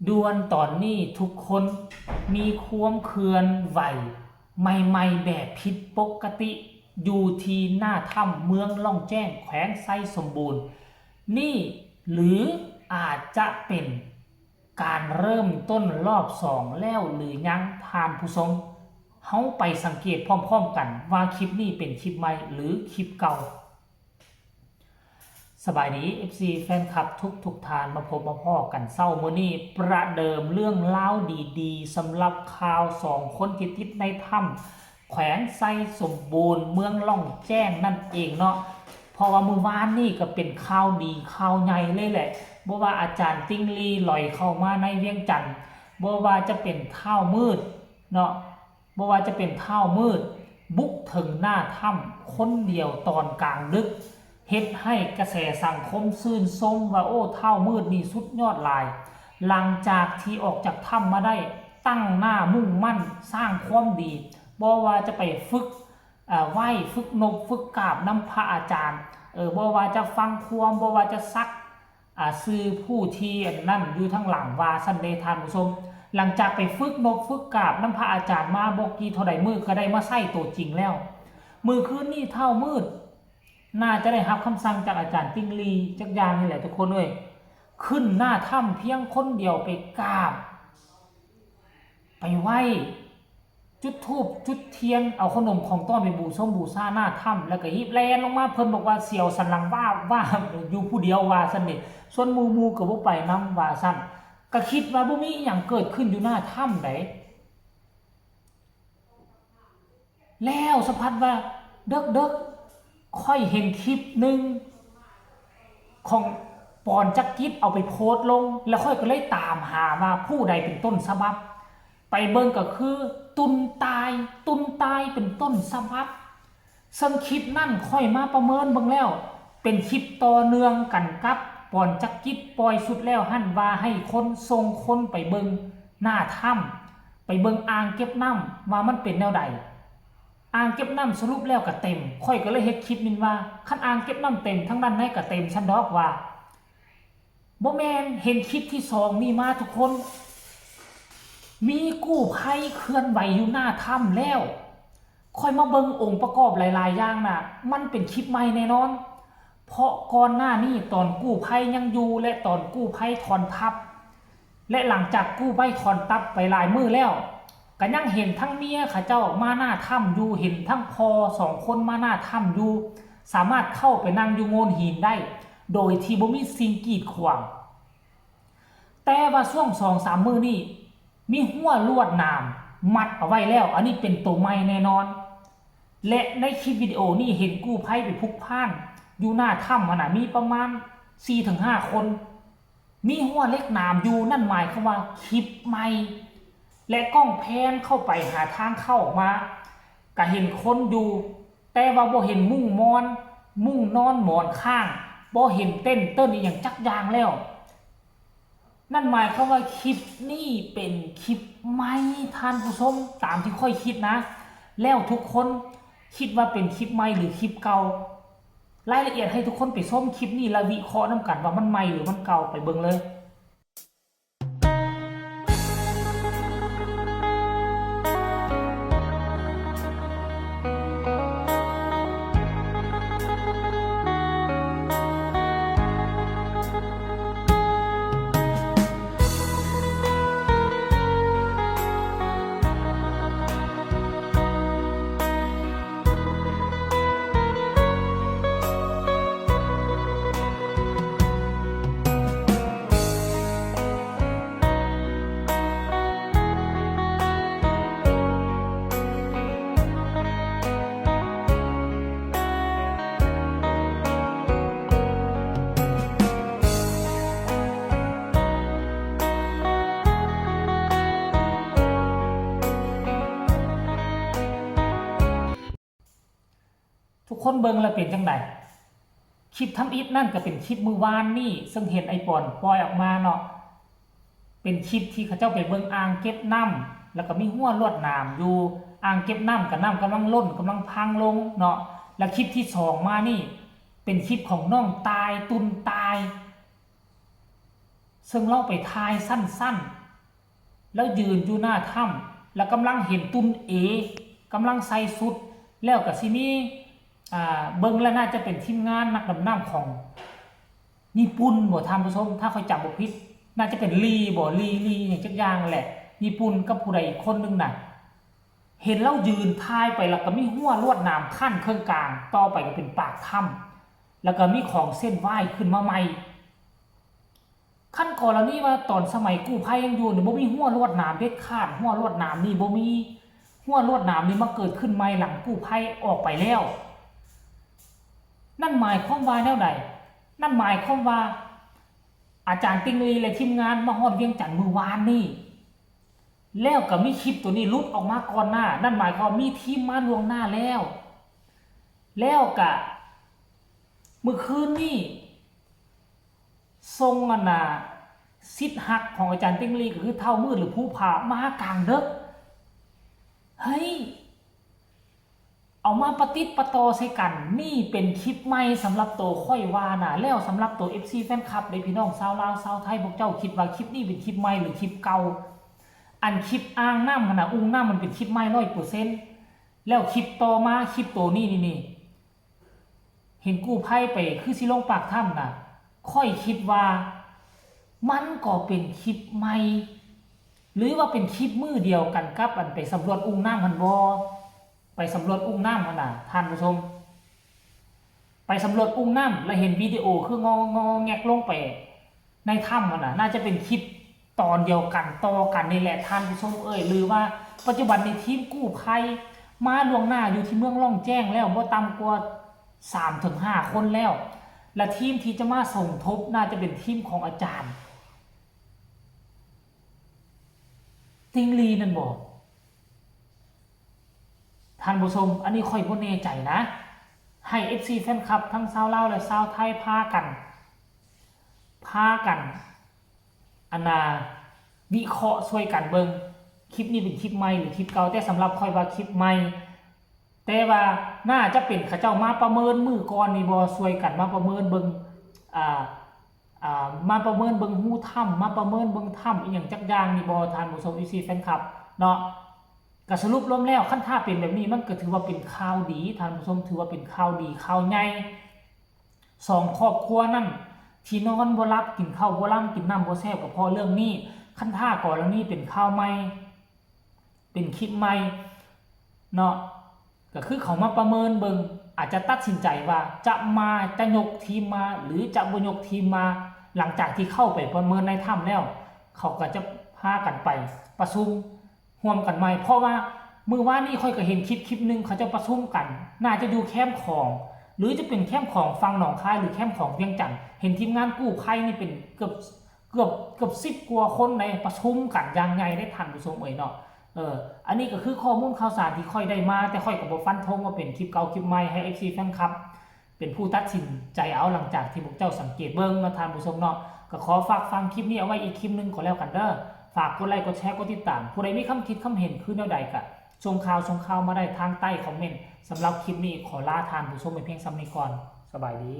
ດ່ວນຕອນນີ້ທຸກຄົນມີຄວາມເຄື່ອນໄຫວໃໝ່ໆແບບຜິດປົກກະຕິ ຢູ່ທີ່ໜ້າຖ້ຳເມືອງລ່ອງແຈ້ງ ແຂວງໄຊສົມບູນນີ້ ຫຼືອາດຈະເປັນການເລີ່ມຕົ້ນລອບສອງແລ້ວຫຼືຍັງ ທ່ານຜູ້ຊົມ? ເຮົາໄປສັງເກດພ້ອມໆກັນວ່າຄລິບນີ້ເປັນຄລິບໃໝ່ ຫຼື ຄລິບເກົ່າ. ສະບາຍດີ ເອັຟຊີ ແຟນຄລັບທຸກໆທ່ານ ມາພົບມາພໍ້ກັນເຊົ້າມື້ນີ້ ປະເດີມເລື່ອງລາວດີໆ ສຳລັບຂ່າວສອງຄົນທີ່ຕິດໃນຖ້ຳ ແຂວງໄຊສົມບູນ ເມືອງລ່ອງແຈ້ງນັ້ນເອງເນາະ. ເພາະວ່າມື້ວານນີ້ກໍເປັນຂ່າວດີຂ່າວໃຫຍ່ເລີຍແຫຼະ ບໍ່ວ່າອາຈານຕິ່ງລີ່ລອຍເຂົ້າມາໃນວຽງຈັນ, ບໍ່ວ່າຈະເປັນທ້າວມືດເນາະ ບໍ່ວ່າຈະເປັນທ້າວມືດບຸກເຖິງໜ້າຖ້ຳຄົນດຽວຕອນກາງດຶກ ເຮັດໃຫ້ກະແສສັງຄົມຊື່ນຊົມວ່າ ໂອ້ ທ້າວມືດນີ້ສຸດຍອດຫຼາຍ. ຫຼັງຈາກທີ່ອອກຈາກຖ້ຳມາໄດ້ ຕັ້ງໜ້າມຸ່ງໝັ້ນສ້າງຄວາມດີ ບໍ່ວ່າຈະໄປຝຶກ ເອີ ໄຫວ້ ຝຶກນົບ ຝຶກກາບນຳພະອາຈານ, ເອີ ບໍ່ວ່າຈະຟັງຄວາມ, ບໍ່ວ່າຈະສັກ ອ່າ ຊື່ຜູ້ທີ່ອັນນັ້ນຢູ່ທາງຫຼັງວ່າຊັ້ນເດ້ທ່ານຜູ້ຊົມ. ຫຼັງຈາກໄປຝຶກນົບຝຶກກາບນຳພະອາຈານມາບໍ່ກີ່ເທົ່າໃດມື້ ກໍໄດ້ມາໃຊ້ໂຕຈິງແລ້ວ. ມື້ຄືນນີ້ທ້າວມືດໜ້າຈະໄດ້ຮັບຄຳສັ່ງຈາກອາຈານຕິ່ງລີ່ຈັກຢ່າງນີ້ແຫຼະທຸກຄົນເອີຍ, ຂຶ້ນໜ້າຖ້ຳພຽງຄົນດຽວ ໄປກາບ ໄປໄຫວ້ ຈຸດທູບຈຸດທຽນ ເອົາຂະໜົມຂອງຕ້ອນໄປບູຊົມບູຊາໜ້າຖ້ຳ ແລ້ວກໍຮີບແລ່ນລົງມາ. ເພິ່ນບອກວ່າສຽວສັນຫຼັງວາບວາບຢູ່ຜູ້ດຽວວ່າຊັ້ນເດ, ສ່ວນໝູ່ໆກໍບໍ່ໄປນຳວ່າຊັ້ນ. ກໍຄິດວ່າບໍ່ມີອີ່ຫຍັງເກີດຂຶ້ນຢູ່ໜ້າຖ້ຳໃດ. ແລ້ວສະພັດວ່າເດິກໆ ຂ້ອຍເຫັນຄລິບໜຶ່ງຂອງປອນຈັກກິດເອົາໄປໂພສລົງ ແລ້ວຂ້ອຍກໍເລີຍຕາມຫາວ່າຜູ້ໃດເປັນຕົ້ນສະບັບ. ໄປເບິ່ງກໍຄືຕຸນຕາຍ, ຕຸນຕາຍເປັນຕົ້ນສະບັບ. ເຊິ່ງຄລິບນັ້ນຂ້ອຍມາປະເມີນເບິ່ງແລ້ວ ເປັນຄລິບຕໍ່ເນື່ອງກັນກັບປອນຈັກກິດປ່ອຍຊຸດແລ້ວຫັ້ນ ວ່າໃຫ້ຄົນ ສົ່ງຄົນໄປເບິ່ງໜ້າຖ້ຳ ໄປເບິ່ງອ່າງເກັບນ້ຳວ່າມັນເປັນແນວໃດ. ອ່າງເກັບນ້ຳສະຫຼຸບແລ້ວກໍເຕັມ. ຂ້ອຍກໍເລີຍເຮັດຄລິບນີ້ວ່າ ຄັນອ່າງເກັບນ້ຳເຕັມ ທາງດ້ານໃນກໍເຕັມຊັ້ນດອກວ່າ. ບໍ່ແມ່ນ, ເຫັນຄລິບທີສອງນີ້ມາທຸກຄົນ, ມີກູ້ໄພເຄື່ອນໄຫວຢູ່ໜ້າຖ້ຳແລ້ວ. ຂ້ອຍມາເບິ່ງອົງປະກອບຫຼາຍໆຢ່າງນະ, ມັນເປັນຄລິບໃໝ່ແນ່ນອນ. ເພາະກ່ອນໜ້ານີ້ຕອນກູ້ໄພຍັງຢູ່ ແລະ ຕອນກູ້ໄພຖອນທັບ ແລະ ຫຼັງຈາກກູ້ໄພຖອນທັບໄປຫຼາຍມື້ແລ້ວ, ກໍຍັງເຫັນທັງເມຍເຂົາເຈົ້າມາໜ້າຖ້ຳຢູ່, ເຫັນທັງພໍ່ສອງຄົນມາໜ້າຖ້ຳຢູ່, ສາມາດເຂົ້າໄປນັ່ງຢູ່ໂງ່ນຫີນໄດ້ ໂດຍທີ່ບໍ່ມີສິ່ງກີດຂວາງ. ແຕ່ວ່າຊ່ວງສອງສາມມື້ນີ້ ມີຮົ້ວລວດໜາມມັດເອົາໄວ້ແລ້ວ, ອັນນີ້ເປັນໂຕໃໝ່ແນ່ນອນ. ແລະ ໃນຄລິບວິດີໂອນີ້ເຫັນກູ້ໄພໄປຜຸກພ້ານຢູ່ໜ້າຖ້ຳຫັ້ນນະ ມີປະມານສີ່ເຖິງຫ້າຄົນ. ມີຮົ້ວເຫຼັກໜາມຢູ່, ນັ້ນໝາຍຄວາມວ່າຄລິບໃໝ່ ແລະ ກ້ອງແພນເຂົ້າໄປຫາທາງເຂົ້າອອກມາ ກະເຫັນຄົນຢູ່, ແຕ່ວ່າບໍ່ເຫັນມຸ້ງມອນ, ມຸ້ງນອນ, ໝອນຂ້າງ, ບໍ່ເຫັນເຕັນເຕີນອີ່ຫຍັງຈັກຢ່າງແລ້ວ. ນັ້ນໝາຍຄວາມວ່າຄລິບນີ້ເປັນຄລິບໃໝ່ ທ່ານຜູ້ຊົມ, ຕາມທີ່ຂ້ອຍຄິດນະ. ແລ້ວທຸກຄົນຄິດວ່າເປັນຄລິບໃໝ່ ຫຼື ຄລິບເກົ່າ? ລາຍລະອຽດໃຫ້ທຸກຄົນໄປຊົມຄລິບນີ້ ແລະ ວິເຄາະນຳກັນວ່າມັນໃໝ່ ຫຼື ມັນເກົ່າ, ໄປເບິ່ງເລີຍ. ທຸກຄົນເບິ່ງແລ້ວເປັນຈັ່ງໃດ? ຄລິບທຳອິດນັ້ນກໍເປັນຄລິບມື້ວານນີ້ ເຊິ່ງເຫັນໄອ້ປອນປ່ອຍອອກມາເນາະ, ເປັນຄລິບທີ່ເຂົາເຈົ້າໄປເບິ່ງອ່າງເກັບນ້ຳ ແລ້ວກໍມີຮົ້ວລວດໜາມຢູ່ອ່າງເກັບນ້ຳ ກໍນ້ຳກຳລັງລົ້ນ ກຳລັງພັງລົງເນາະ. ແລ້ວຄລິບທີສອງມານີ້ ເປັນຄລິບຂອງນ້ອງຕ່າຍ ຕຸນຕ່າຍ. ເຊິ່ງລາວໄປຖ່າຍຊັ້ນໆ ລາວຢືນຢູ່ໜ້າຖ້ຳ ແລ້ວກຳລັງເຫັນຕຸນເອ ກຳລັງໃສ່ຊຸດ ແລ້ວກະຊິມີ ອ່າ ເບິ່ງແລ້ວໜ້າຈະເປັນທີມງານນັກດຳນ້ຳຂອງຍີ່ປຸ່ນບໍທ່ານຜູ້ຊົມ ຖ້າຂ້ອຍຈຳບໍ່ຜິດ ໜ້າຈະເປັນລີບໍ ລີ ລີຫຍັງຈັກຢ່າງແຫຼະ ຍີ່ປຸ່ນກັບຜູ້ໃດອີກຄົນໜຶ່ງນະ ເຫັນລາວຢືນຖ່າຍໄປ ແລ້ວກະມີຮົ້ວລວດໜາມຂັ້ນເຄິ່ງກາງ ຕໍ່ໄປກະເປັນປາກຖ້ຳ ແລ້ວກະມີຂອງເສັ້ນຫວ້າຍຂຶ້ນມາໃໝ່. ຄັນກໍລະນີວ່າຕອນສະໄໝກູ້ໄພຍັງຢູ່ນີ້ ບໍ່ມີຮົ້ວລວດໜາມເດັດຂາດ, ຮົ້ວລວດໜາມນີ້ບໍ່ມີ, ຮົ້ວລວດໜາມນີ້ມາເກີດຂຶ້ນໃໝ່ຫຼັງກູ້ໄພອອກໄປແລ້ວ. ນັ້ນໝາຍຄວາມວ່າແນວໃດ? ນັ້ນໝາຍຄວາມວ່າ ອາຈານຕິ່ງລີ ແລະ ທີມງານມາຮອດວຽງຈັນມື້ວານນີ້ ແລ້ວກະມີຄລິບໂຕນີ້ຫຼຸດອອກມາກ່ອນໜ້າ, ນັ້ນໝາຍຄວາມວ່າມີທີມມາລ່ວງໜ້າແລ້ວ. ແລ້ວກະມື້ຄືນນີ້ ສົ່ງອັນນ່າ ສິດຮັກຂອງອາຈານຕິ່ງລີ ກໍຄືທ້າວມືດ ຫຼື ພູຜາ ມາກາງເດິກ. ເຮີ້ຍ ເອົາມາປະຕິດປະຕໍ່ໃສ່ກັນ. ນີ້ເປັນຄລິບໃໝ່ສຳລັບໂຕຂ້ອຍວ່ານະ. ແລ້ວສຳລັບໂຕເອັຟຊີແຟນຄລັບເດ້ ພີ່ນ້ອງຊາວລາວຊາວໄທ, ພວກເຈົ້າຄິດວ່າຄລິບນີ້ເປັນຄລິບໃໝ່ ຫຼື ຄລິບເກົ່າ? ອັນຄລິບອ່າງນ້ຳຫັ້ນນະ, ອຸ່ງນ້ຳ ມັນເປັນຄລິບໃໝ່ຮ້ອຍເປີເຊັນ. ແລ້ວຄລິບຕໍ່ມາ, ຄລິບໂຕນີ້ນີ້ ເຫັນກູ້ໄພໄປຄືຊິລົງປາກຖ້ຳນະ, ຂ້ອຍຄິດວ່າມັນກໍເປັນຄລິບໃໝ່ ຫຼືວ່າເປັນຄລິບມື້ດຽວກັນກັບອັນໄປສຳຫຼວດອຸ່ງນ້ຳຫັ້ນບໍ? ໄປສຳຫຼວດອຸ່ງນ້ຳຫັ້ນນະທ່ານຜູ້ຊົມ, ໄປສຳຫຼວດອຸ່ງນ້ຳ ແລ້ວເຫັນວິດີໂອຄືງໍງໍແງກລົງໄປ ໃນຖ້ຳຫັ້ນນະ, ໜ້າຈະເປັນຄລິບຕອນດຽວກັນ ຕໍ່ກັນນີ້ແຫຼະທ່ານຜູ້ຊົມເອີຍ. ຫຼືວ່າປັດຈຸບັນນີ້ທີມກູ້ໄພມາລ່ວງໜ້າຢູ່ທີ່ເມືອງລ່ອງແຈ້ງແລ້ວ ບໍ່ຕ່ຳກວ່າສາມເຖິງຫ້າຄົນແລ້ວ, ແລະ ທີມທີ່ຈະມາສົມທົບໜ້າຈະເປັນທີມຂອງອາຈານຕິ່ງລີນັ້ນບໍ? ທ່ານຜູ້ຊົມ, ອັນນີ້ຂ້ອຍບໍ່ແນ່ໃຈນະ. ໃຫ້ເອັຟຊີແຟນຄລັບທັງຊາວລາວ ແລະ ຊາວໄທພາກັນ ພາກັນ ອັນນ່າ ວິເຄາະຊ່ວຍກັນເບິ່ງ ຄລິບນີ້ເປັນຄລິບໃໝ່ ຫຼື ຄລິບເກົ່າ? ແຕ່ສຳລັບຂ້ອຍວ່າຄລິບໃໝ່, ແຕ່ວ່າໜ້າຈະເປັນເຂົາເຈົ້າມາປະເມີນມື້ກ່ອນນີ້ບໍ? ຊ່ວຍກັນມາປະເມີນເບິ່ງ ອ່າ ອ່າ ມາປະເມີນເບິ່ງຮູຖ້ຳ, ມາປະເມີນເບິ່ງຖ້ຳອີ່ຫຍັງຈັກຢ່າງນີ້ບໍ ທ່ານຜູ້ຊົມ ເອັຟຊີແຟນຄລັບເນາະ? ກະສະຫຼຸບລວມແລ້ວ ຄັນຖ້າເປັນແບບນີ້ ມັນກະຖືວ່າເປັນຂ່າວດີ ທ່ານຜູ້ຊົມ, ຖືວ່າເປັນຂ່າວດີຂ່າວໃຫຍ່. ສອງຄອບຄົວນັ້ນທີ່ນອນບໍ່ຫຼັບ ກິນເຂົ້າບໍ່ລຳ ກິນນ້ຳບໍ່ແຊບ ກະເພາະເລື່ອງນີ້. ຄັນຖ້າກໍລະນີເປັນຂ່າວໃໝ່ ເປັນຄລິບໃໝ່ເນາະ ກະຄືເຂົາມາປະເມີນເບິ່ງ ອາດຈະຕັດສິນໃຈວ່າຈະມາ ຈະຍົກທີມມາ ຫຼື ຈະບໍ່ຍົກທີມມາ. ຫຼັງຈາກທີ່ເຂົ້າໄປປະເມີນໃນຖ້ຳແລ້ວ ເຂົາກະຈະພາກັນໄປປະຊຸມຮ່ວມກັນໃໝ່. ເພາະວ່າມື້ວານນີ້ຂ້ອຍກະເຫັນຄລິບຄລິບໜຶ່ງ ເຂົາເຈົ້າປະຊຸມກັນ ໜ້າຈະຢູ່ແຄມຂອງ ຫຼື ຈະເປັນແຄມຂອງຝັ່ງໜອງຄາຍ ຫຼື ແຄມຂອງວຽງຈັນ. ເຫັນທີມງານກູ້ໄພນີ້ເປັນເກືອບ ເກືອບ ເກືອບສິບກວ່າຄົນໃດ ປະຊຸມກັນຢ່າງໃຫຍ່ເດ້ທ່ານຜູ້ຊົມເອີຍເນາະ. ເອີ ອັນນີ້ກະຄືຂໍ້ມູນຂ່າວສານທີ່ຂ້ອຍໄດ້ມາ, ແຕ່ຂ້ອຍກະບໍ່ຟັນທົງວ່າເປັນຄລິບເກົ່າຄລິບໃໝ່, ໃຫ້ເອັຟຊີແຟນຄລັບເປັນຜູ້ຕັດສິນໃຈເອົາ ຫຼັງຈາກທີ່ພວກເຈົ້າສັງເກດເບິ່ງເນາະທ່ານຜູ້ຊົມເນາະ. ກະຂໍຝາກຟັງຄລິບນີ້ເອົາໄວ້ອີກຄລິບໜຶ່ງກໍແລ້ວກັນເດີ. ຝາກກົດໄລ ກົດແຊ ກົດຕິດຕາມ. ຜູ້ໃດມີຄຳຄິດຄຳເຫັນຄືແນວໃດກະສົ່ງຂ່າວ ສົ່ງຂ່າວມາໄດ້ທາງໃຕ້ຄອມເມັນ. ສຳລັບຄລິບນີ້ຂໍລາທ່ານຜູ້ຊົມໄປພຽງສ່ຳນີ້ກ່ອນ. ສະບາຍດີ.